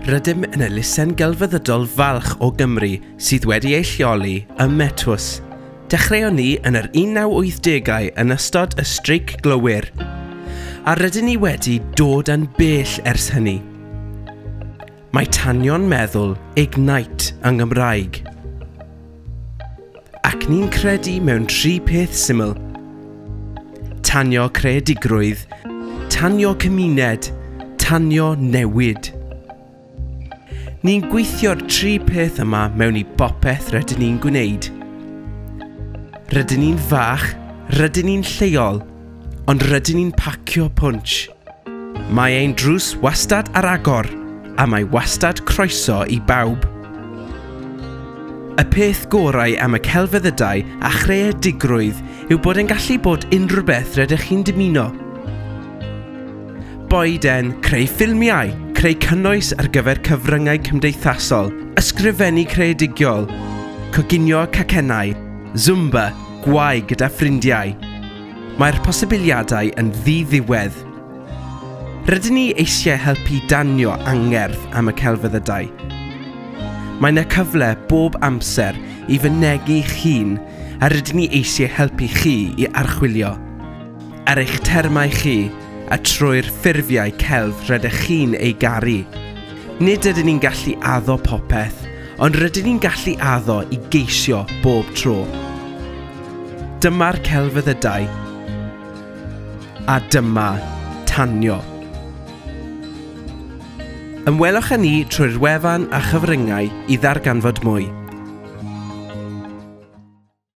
Rydym yn elusen gelfyddydol falch o Gymru sydd wedi ei lleoli ym Metws. Dechreuon ni yn yr 1980au yn ystod y streic glowyr, a rydyn ni wedi dod yn bell ers hynny. Mae tanio'n meddwl Ignite yng Nghymraeg. Ac ni'n credu mewn tri peth syml. Tanio creadigrwydd, tanio cymuned, tanio newid. Ni'n gweithio'r tri peth yma mewn i bopeth rydyn ni'n gwneud. Rydyn ni'n fach, rydyn ni'n lleol, ond rydyn ni'n pacio pwnch. Mae ein drws wastad ar agor, a mae wastad croeso i bawb. Y peth gorau am y celfyddydau a chreadigrwydd yw bod e'n gallu bod unrhyw beth rydych chi'n dymuno. Boed e'n creu ffilmiau, creu cynnwys ar gyfer cyfryngau cymdeithasol, ysgrifennu creadigiol, coginio cacennau, Zumba, gwau gyda ffrindiau. Mae'r posibiliadau yn ddiddiwedd. Rydyn ni eisiau helpu danio angerdd am y celfyddydau. Mae yna cyfle bob amser i fynegi'ch hun a rydyn ni eisiau helpu chi i archwilio. Ar eich termau chi a trwy'r ffurfiau celf rydych chi'n ei garu. Nid ydyn ni'n gallu addo popeth, ond rydyn ni'n gallu addo i geisio bob tro. Dyma'r celfyddydau, a dyma tanio. Ymwelwch â ni trwy'r wefan a chyfryngau i ddarganfod mwy.